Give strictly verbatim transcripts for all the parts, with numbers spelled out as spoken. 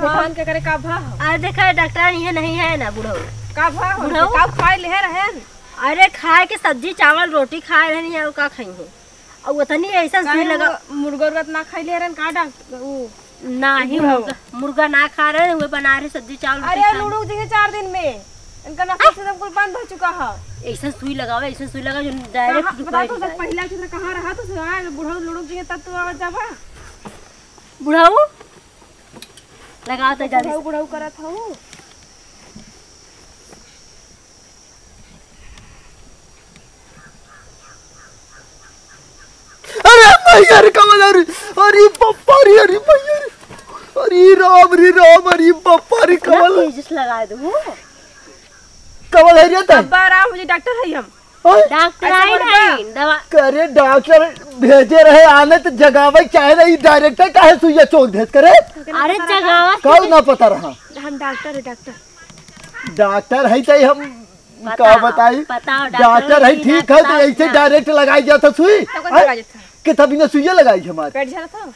भगवान के करे का भा हो? अरे देखा, डॉक्टर इहे नहीं है ना, बुढ़ऊ। का भा हो? बुढ़ऊ? का खाए ले रहन? अरे खाए के सब्जी, चावल, रोटी खाए रहन, और का खाई है? और उतनी ऐसा सुई काहे लगा। वो मुर्गा उर्गा त ना खाई ले रहन का डॉक्टर? ऊ नहीं, बुढ़ऊ। मुर्गा, मुर्गा ना खा रहे, वो बना रहे सब्जी, चावल, रोटी अरे खा रहे। लूडो जी के चार दिन में इनका नफा से सब कुल बंद हो चुका है। ऐसा सुई लगावे, ऐसा सुई लगा जो कहाँ, direct बता तो, सब पहला चुना कहाँ रहा तो सुना, बुढ़ऊ लूडो जी के तब तो आवाज जावा। बुढ़ऊ लगावत है जल्दी बुढ़ऊ, से। बुढ़ऊ करत हूँ। अरे भैया रे कमल, अरे, अरे पप्पा रे, अरे भैया रे, अरे राम रे राम, अरे पप्पा रे कमल। तेजी से लगा दू। कमल है रे तै? अब्बा आराम हो जी, डॉक्टर है हम। हाँ? डॉक्टर ऐसे आई बोल बा। नहीं, दवा करे डॉक्टर भेजे रहे आने तो जगावे चाहे नहीं, direct काहे सुइया चोक देत करे? अरे जगावा कल ना पता रहा। हम डॉक्टर है, डॉक्टर। डॉक्टर है तो हम बताओ, का बताई? बताओ, डॉक्टर डॉक्टर है, की ठीक ना है, तो बताओ ऐसे ना। Direct लगाई जाता सुई। तो कैसे हैं? लगाई जाता? कितना बिना सुइया लगाई हमारे? पेट झरा था?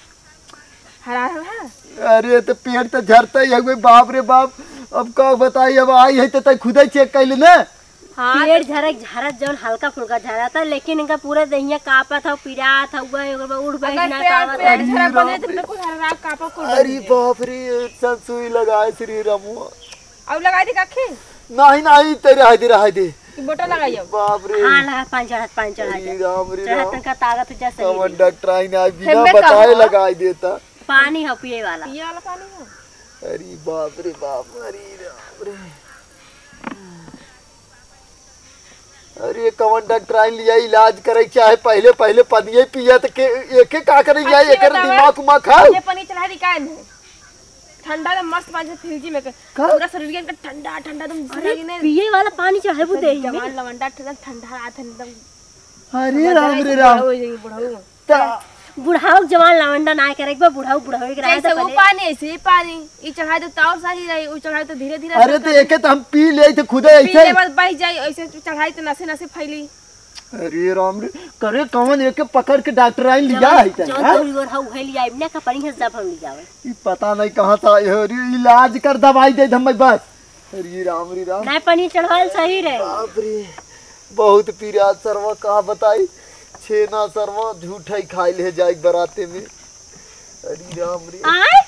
हरा हरा है? अरे तो पेट तो झरता ही है, बाप रे बाप। अब का बताई, अब आई है तो तै खुदे check कर लेना। हाँ, पेट तो झरक, झरत जौन हल्का फुल्का झरत है, लेकिन इनका पूरा देहिया कांपत है, पिरात है, उबे, उबे, उठ बैठ अगर ना पेट, पावत पेट है। झरक बने तो बिल्कुल हर रात कांपा कुल अरे बन गया। बाप रे, सब सुई लगाए श्री रामुआ। अब लगाई दे काकी? नहीं, नहीं, तेरे रहाई दे, रहाई दे। कि बोटा लगाई अब? बाप रे। हाँ, लगा, पानी चढ़त, पानी चढ़ा अरे दे। राम रे चढ़त राम। तनका ताकत हो जा सही कवन रे। डॉक्टर आई ना, बिना हेमे का बताए हो? लगाई देता। पानी हो पिए वाला। पिए वाला पानी हो? अरे बाप रे बाप, अरे राम रे। अरे कवन डॉक्टर आइन लिया इलाज करे, चाहे पहले, पहले पनिये पिया त के, एके का करे जाए, अच्छी एकर बतावा। दिमाग उमाग खाओ। ये पनीर चढ़ा दी काहे में? ठंडा तो मस्त पानी से फ्रिज में के, का? पूरा शरीर के ठंडा, ठंडा तुम अरे, जिंदगी ने पिए वाला पानी चढ़ाबू दे में। जवान लवंडा ठंडा, ठंडा रात है एकदम। अरे राम रे राम। बुढ़ऊ हो जाएंगे, बुढ़ऊ। त बुढ़ाऊ के जवान लवंडा ना करे, एक बार बुढ़ाऊ, बुढ़ाऊ के रहे जैसे तो वो पहले। पानी, ऐसे ही पानी। ई चढ़ाई तो ताव सही रही, ऊ चढ़ाई तो धीरे धीरे अरे असर तो करे। एके तो हम पी ले थे खुदे पी ऐसे। ले बस बह जाई, ऐसे चढ़ाई तो नसे नसे फैली। अरे राम रे, करे कौन एके पकड़ के डॉक्टर आइन लिया है जौन, क्या, जौन हाँ? थोड़ी और हऊ है लिया, इमने का पड़ी है जब हम ले जावे। ई पता नहीं कहाँ से आए हो रे, इलाज कर दवाई दे दे हमें बस। अरे राम रे राम। नहीं पनीर चढ़वाल सही रहे। बाप रे, बहुत पीरा सरवा का बताई, छेना सरवा झूठा ही खाई ले जाए बराते में। अरे राम रे। आय?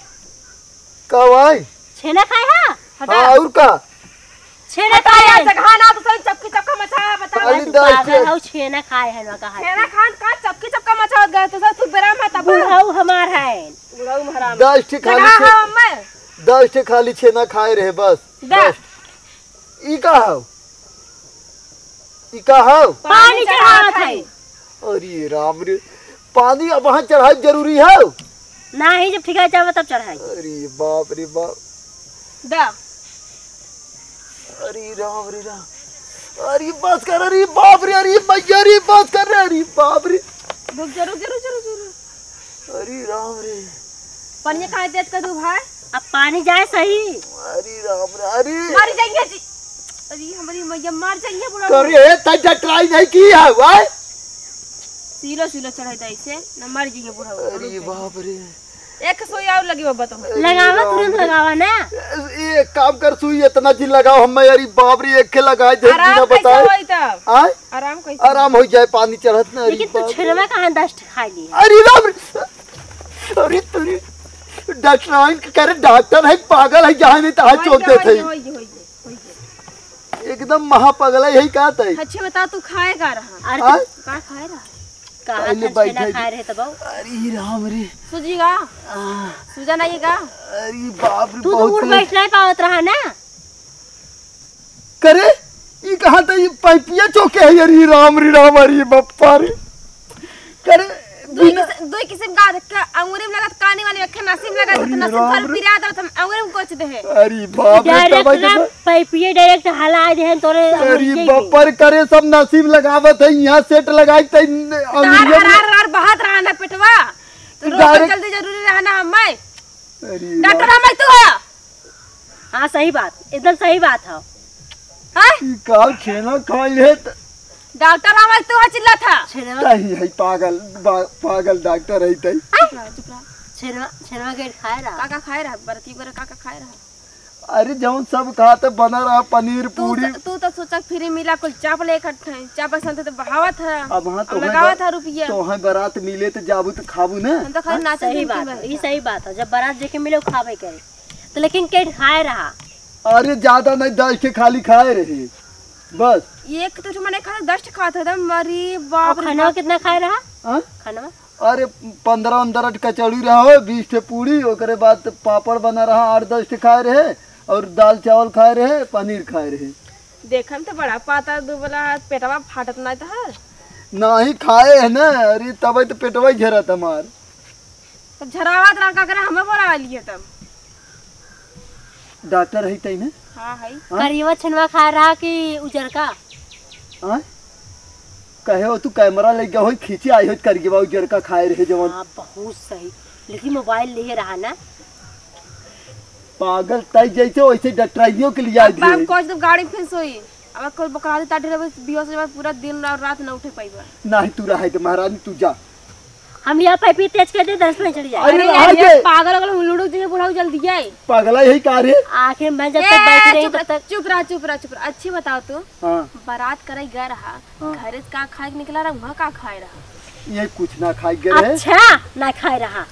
का भाई? छेना खाए हा? हाँ, और का? छेना हटा खाए यार, हा? जगह ना तो सही चपकी चपका मचा, बताओ। अरे तू दस पागल ठे। हऊ, छेना खाए है ना कहा छेना तू? खान का चपकी चपका मचा गए तो सर तू बेराम है तब। बुढ़ऊ हमार है। बुढ़ऊ महाराज। दस ठे खाली जगह छे-, है मैं। दस ठे खाली छेना खाए रहे बस। दा। दस। ई का हौ? ई का हौ? पानी चढ़ावत है। अरे राम रे, पानी अब वहाँ चढ़ाई जरूरी हौ? नाही, जब ठिका जावे तब चढ़ाई। अरे बाप रे बाप। दा। अरे राम रे राम। अरे बस कर, अरे बाप रे, अरे भैया रे, बस कर रे, अरे बाप रे। रुक जा, रुक जा, रुक जा, रुक जा, रुक जा। अरे राम रे। पनिया काहे देत का दू भाई? अब पानी जाए सही। अरे राम रे, अरे। मर जाएंगे जी। अरे हमारी मैया मर जाएंगे बुढ़ा। तो रे, तै डॉक्टराई नहीं की है, भाई? सीलो, सीलो चढ़ाई दे इसे, न मर जाएंगे बुढ़ा। अरे बाप रे। एक सुई और लगी बाबा तो। लगावा, तुरंत लगावा ना। ए, एक काम कर, सुई इतना जी लगाओ, हम, अरे बाप रे, एक के लगाए दे, आराम बिना कैसे बताए। होई तब? आय? आराम कैसे? आराम हो जाए, पानी चढ़त ना, अरे लेकिन तू बाप रे। छेनवा कहाँ दस ठे खा ली? अरे राम रे, अरे तोरी डॉक्टर आइन के करे, डॉक्टर है, पागल है, जहाँ नहीं तहाँ होई चोक गया, देत है। होई गया, होई गया, होई गया। एकदम महापागल है, यही कहत है। अच्छा बता, तू खाए का रहा? अरे आय? तू का खाए रहा? कहा पहले था छेना बैठे खाए रहे तब? अरे राम रे। सूजी का? आ। सूजा नहीं का? अरे बाप रे, तू तो बहुत उठ तेज। बैठ नहीं पावत रहा ना। करे, ई कहाँ था, ई पाइपिया चौके है, अरे राम रे राम, अरे बप्पा रे। करे, दुई बिना किस-, दुई किस्म का, का अंगूरी में लगत, कानी वाली में, एक नसीब लगत, अरे तो नसीब राम भर रे। पिरा दे, तो हम अंगूरी में कोच दे है। अरे बाप रे, direct तबाही ना, कर दे। पाइपिया direct हला दे हैं तोरे अरे अंगूरी में। बप्पा रे, करे सब नसीब लगावत है, यहाँ सेट लगाई तै तार अंगूरिया में। हरार हरार बहात रहा ना पेटवा, तो तू रोक direct जल्दी जरूरी रहा ना हमें। अरे डॉक्टर राम। हमें तू है। हाँ, सही बात, एकदम सही बात है। हाँ? ई का छेना खाई है त डॉक्टर आवाज तू चिल्ला था। छेना। तही है पागल, बा-, पागल डॉक्टर है तही। चुप रहा, चुप रहा। छेनवा, छेनवा गेट खाए रहा। का का खाए रहा? बरती वगैरह का का खाए रहा? अरे, जौन सब खात बना रहा, पनीर, तू पूरी। स-, तू तो सोचा फ्री मिला, कुल चाप ले इकट्ठे, चाप ऐसा तो बहावत है, अब हाँ, अब तो लगावत है रुपया। तो हाँ, बारात मिले तो जाबू तो खाबू ना। हम तो खाली हाँ, नाचे सही बात है, ई सही बात है। जब बारात जेके मिले, उ खाबे करे। तो लेकिन के खाए रहा? अरे, ज्यादा नहीं, दस ठे खाली खाए रहे बस। एक तो मने खाए, दस ठे खात है, एकदम, अरे बाप और रे खाना बाप। कितना खाए रहा? हाँ? खाना? अरे, पन्द्रह उन्द्रह ठे कचौड़ी रहा हो, बीस ठे पूरी, ओकरे बाद पापड़ बना रहा, आठ दस ठे खाए रहे, और दाल चावल खाए रहे, पनीर खाए रहे। देखम तो बड़ा पातर दुबला है, पेटवा फाटत ना तहार। नाही खाए है ना, अरे तबे तो पेटवा ही झरत हमार। तब झरावत रहा का करे, हमें बोला लिए तब। डॉक्टर है तई ने? हाँ, है। हाँ? करियवा छनवा खाए रहा कि उजरका? हाँ? कहे हो तू कैमरा लेके होई खींचे आई हो करियवा उजरका खाए रहे जवन। हाँ, बहुत सही। लेकिन मोबाइल लिए रहा ना। पागल तई जैसे वैसे डॉक्टराइयों के लिए आई अब हम है। कह दो गाड़ी फेंस होई। अब कोई बकरा दे ताटे रहे, बिहोश हो जाए, पूरा दिन और रात न उठे पाइबा। नाही तू रहे के महारानी, तू जा। हम यहाँ पाइप तेज कर दे, दस में चढ़ जाए। अरे अरे रहा यार, ये दे। पागल अगल लूडो जी बुढ़ाऊ जल्दी आए। पागला यही का रे? आखिर मैं जब ए, तक बैठी रही चुप तब रह, तक चुप रहा, चुप रहा, चुप रहा। अच्छी बताओ तू। हाँ। बारात करे गए रहा, हाँ। घरे से का खाए के निकला रहा, वहाँ का खाए रहा? ये कुछ ना खाए गए रहे। अच्छा, ना खाए रहा।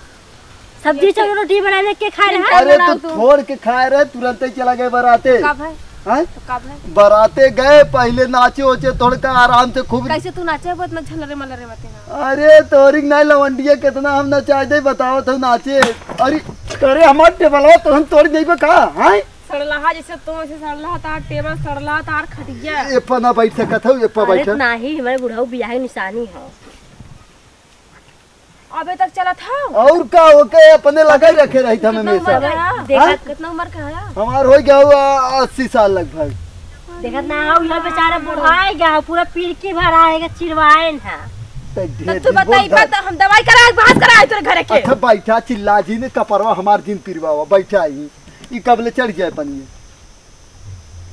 सब्जी ये चलो रोटी बनाने के खाए रहा। अरे बनाओ तू तू। छोड़ के खाए रहे, तुरंत ही चला गए बाराते। कब है? हैं? तो कब है? बाराते गए, पहले नाचे ओचे थोड़का आराम से खूब। कैसे तू नाचे, वो इतना झलरे मलरे मत ना। अरे तोरी नहीं लवंडिया, कितना हम नचाए दे, बताओ तो नाचे। अरे, अरे हमार टेबलवा तो हम तोड़ देबे का, हैं? सड़लहा जैसे तू, ऐसे सड़लहा तार टेबल, सड़लहा तार खटिया। ए पर ना बैठ सकत हो, ए पर अरे बैठ। नाही, हमारे बुढ़ऊ बियाह के निशानी हो। अबे तक चलत हो। और का, ओके अपने लगे रखे रही था कितना हमेशा। उम्र का है? देखा हाँ? कितना उम्र का है? हमार हो गया हुआ अस्सी साल लगभग। देखत ना हो, यह बेचारा बुढ़ाई गया हो, पूरा पिड़की भरा है, चिरवाइन है। तो तो ढेर तू दिन बोल बताई धर। बात, हम दवाई कराए, बहस कराए तोरे घरे के। अच्छा बैठा, चिल्ला जी ने कपड़वा हमार जिन पिरवावा, बैठा ही। ई कब ले चढ़ जाए पनिया?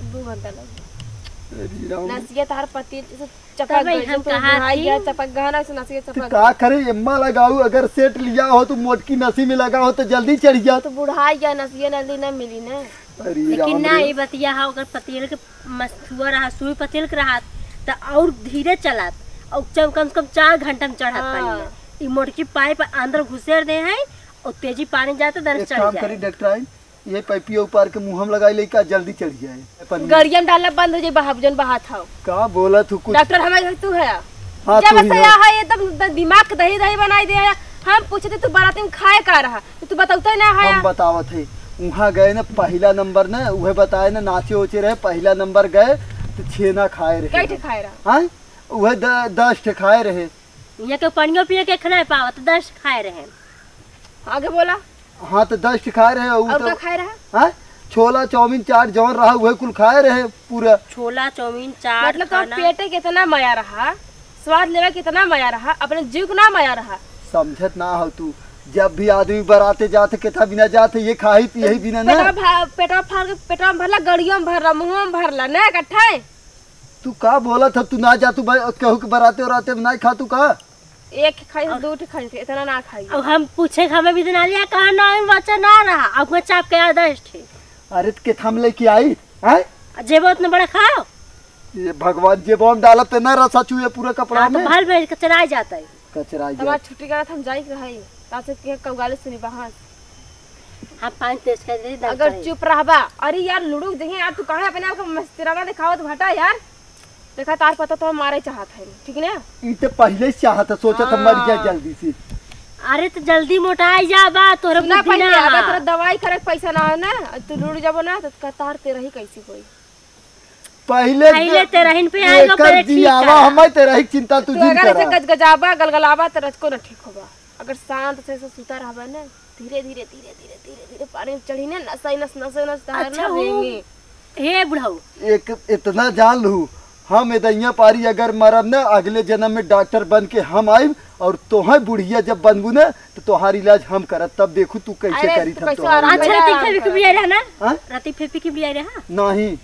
दो घंटा लग गया। अरे राम। नसिया तार पति से चपक तबे गई, हम जब तू कहा बुढ़ाई थी। गया, चपक गया ना, से नसिया तो चपक का गई। करे, एम्मा लगाऊ, अगर सेट लिया हो तो मोटकी नसी में लगा हो तो जल्दी चढ़ जात। तो बुढ़ाई गया, नसिया नली ना मिली ना। अरे लेकिन राम ना, रे। ये बतिया हा, अगर पतेल के मस्तुआ रहा, सुई पतेल के रहा, त और धीरे चलात, और चम-, कम से कम चार घंटा में चढ़त हाँ। पानी में। ई मोटकी पाइप अंदर घुसेर दे है, और तेजी पानी जाता, दर एक चढ़ काम जाए। करी डॉक्टर आई, ये पैपिया उपार के मुँह में लगाई लइका जल्दी चढ़ जाए। अपन गड़िया में डालना बंद हो जाए, बहाव जन बहात हव। का बोला तू कुछ? डॉक्टर हमारे घर तू है। हाँ, जब तू ही से हो। यहाँ है एकदम द-, दिमाग के दही दही बनाई दे है। हम पूछते तू बाराती में खाए का रहा, तो तू बतौते ना है। हम बतावत है, वहाँ गए ना पहला नंबर ना, उहे बताए ना नाचे ओचे रहे, पहला नंबर गए तो छेना खाए रहे। कई ठे खाए रहा? हाँ, उहे द-, दस ठे खाए रहे। यहाँ के पानियो पिए के खाना पावत, दस ठे खाए रहे। आगे बोला। हाँ, तो दस ठे खाए रहे, उ और तो का खाए रहा? हाँ? छोला, चाउमीन, चाट जवन रहा, उहे कुल खाए रहे पूरा। छोला, चाउमीन, चाट, मतलब तो खाना। पेटे के इतना मया रहा, स्वाद लेवे के इतना मया रहा, अपने जीव के ना मया रहा। समझत ना हो तू, जब भी आदमी बराते जाते, केथा बिना जाते, ये खाही पियही बिना ना। पेटवा भा-, पेटवा फाड़ के, पेटवा में भरला, गड़ियों में भरला, मुँहों में भरला, ना इकट्ठा है। तू का बोलत ह? तू ना जा, तू ब-, केहू के बराते उराते में नाई खा तू का? एक खाई से और दो ठे खाई से, इतना ना खाई। अब हम पूछे के हमें भी दिन आलिया कहाँ ना आइन, बच्चा ना रहा, अब मैं चाप के याद है ठे। अरे त के थाम लेके आई, हैं? आ जेबो उतना बड़ा खाओ। ये भगवान, जेबो में डालत ते ना रसा चुए पूरा कपड़ा हाँ, तो में। भल में कचरा जाता है। कचरा तमार गया। छुट्टी करत हम जाई के रही, तासे के कौगाली सुनी बहास। हम पानी तेज कर दे, दम अगर करे। चुप रहबा। अरे यार, लुड़ुक जइहे यार, तू काहे अपने आप को मस्तिराना दिखावत भटा यार? देखा, तार पता तो हम मारे चाहत है, ठीक ना? ई तो पहले ही चाहत है, सोचत है मर जाए हाँ। जल्दी से। अरे तो जल्दी मोटाई जाबा, तोरे सुना बुद्धि पहले, ना अगर है। तोरा दवाई करे के पैसा ना हो ना, तू लुड़ जाबो ना, तो का तार तेरा ही कैसी होई? पहले पहले द-, तेरहिन पे आएगा, एकर पहले ठीक जियावा है। हमार तेरही के चिंता तू तू जिन अगर ऐसे करा। गजगजाबा, गलगलाबा, तो रचको न ठीक होबा। अगर शांत से, से सुता रहबा ना, धीरे, धीरे, धीरे, धीरे, धीरे, धीरे पानी में चढ़ी ना, नसई नस, नसई नस, तहर अच्छा ना हो। रेंगे। हे बुढ़ऊ। एक इतना जान लू, हम एदैया पारी अगर मरब ना, अगले जन्म में डॉक्टर बन के हम आइब, और तोहे बुढ़िया जब बनबू ना, तो तोहार इलाज हम करब, तब देखू तू कैसे अरे, करी तो हम कैसे तोहार आराम इलाज। अच्छा, रतिक फेफी के बियाह रहा ना? हाँ? रतिक फेफी के बियाह रहा? नहीं।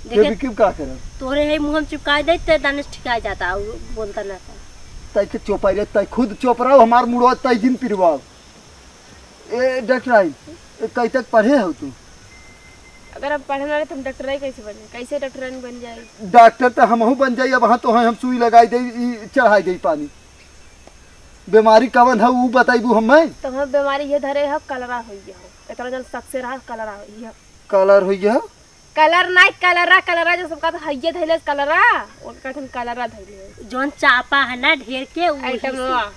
देखे, फेफी क्यों का करब? तोरे है मुँह में चिपकाए दे, ते दाने ठिकाए जाता, और बोलता ना था। तै के चोपाई रे, तै खुद चोपराओ, हमार मुड़वा तै जिन पिरवाओ। ए डॉक्टराइन, ए, कई तक पढ़े हो तू? अगर हम पढ़े ना रहे तो हम डॉक्टराइन कैसे बने? कैसे डॉक्टराइन बन जाए? डॉक्टर तो हमहू बन जाई। अब हाँ तो है, हम सुई लगाई दे, ई चढ़ाई दे पानी। बीमारी कवन है ऊ बताइबू हमें? तो हम बीमारी ये धरे है, कलरा हो गया हो। इतना जन शक से रहा, कलरा हो गया। कलर हो गया? कलर नाय, कलरा, कलरा जो सबका तो हइये धइले कलरा, ओके कहथन कलरा धइले। जौन चापा है ना ढेर के, वही से। आइटमवा।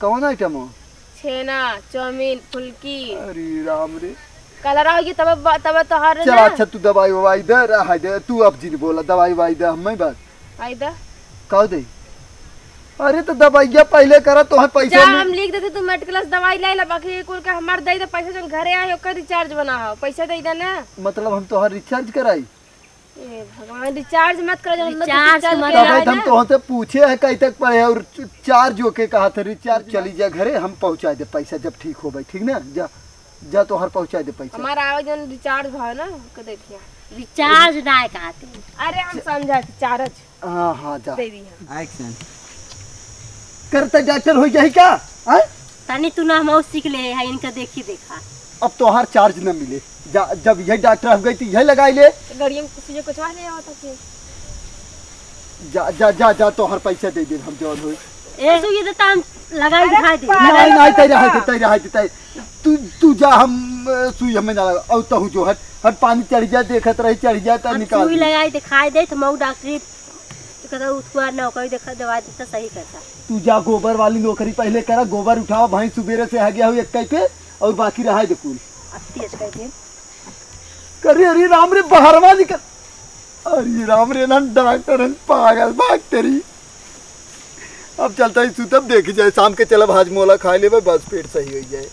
कौन आइटम हो? छेना, चाउमीन, फुल्की। अरे राम रे। कलरा होगी तब ब-, तब तोहर चल ना। अच्छा, तू दवाई ववाई दे, रहा दे, तू अब जिन बोला, दवाई ववाई दे, हमें बात। आई दा। का दे? अरे तो दवाइया पहले करा, तोहर पैसा जा, में हम लिख देते, तू मेडिकल से दवाई ले ला, बाकी कुल के हमार दे दे पैसा, जौन घरे आए, ओकर रिचार्ज बना हो, पैसा दे दे ना। मतलब हम तोहर रिचार्ज कराई? ए भगवान, रिचार्ज मत करो, जब हम रिचार्ज रिचार्ज मत के तब करो। हम तोहसे पूछे है कई तक पढ़े और चार्ज ओके कहा था, रिचार्ज चली जा घरे, हम पहुँचा दे पैसा जब ठीक होबे, ठीक ना? जा, जा तोहर पहुँचा दे पैसा। हमारा आवे जौन रिचार्ज भाव ना, ओके दे दिया। रिचार्ज ना है कहते। अरे हम समझा थे, चार्ज हाँ, हाँ, जा। दे दी हम। एक्शन। करता डॉक्टर हो जाई का? हाँ? तनी तू ना हम सीख ले है, इनका देखी देखा। अब तोहार चार्ज न मिले। जा, जब यही डॉक्टर हो गई तो यही लगाई ले। तो गड़िया में कुछ, कुछ ले आवता फिर। जा, जा, जा, जा, तोहार पैसा दे दे हम जौन होई। ए, सुई देता हम लगाई अरे दिखा दे। पागल नहीं, नहीं, तै रहा है, तै रहा है, तै। तू, तू जा, हम, अ, सुई हमें ना लगा। और तहु जो हट, हट पानी चढ़ जा, देखत रही, चढ़ जा, तो हम निकाल सुई दे। लगाई दिखाई दे, तो मऊ डॉक्टरी तो कहता उसको ना कोई देखा, दवाई देता सही करता। तू जा गोबर वाली नौकरी पहले करा, गोबर उठावा, भैंस सुबेरे से आ गया हो एक कई पे और बाकी रहा दे कुल। अब तेज कर दे। अरे, अरे राम रे, बहरवा निकल। अरे राम रे, ना डॉक्टर है, पागल भाग तेरी। अब चलता ही सुतब, देखी जाए, शाम के चलब हाजमोला खा लेबे, बस पेट सही हो जाए।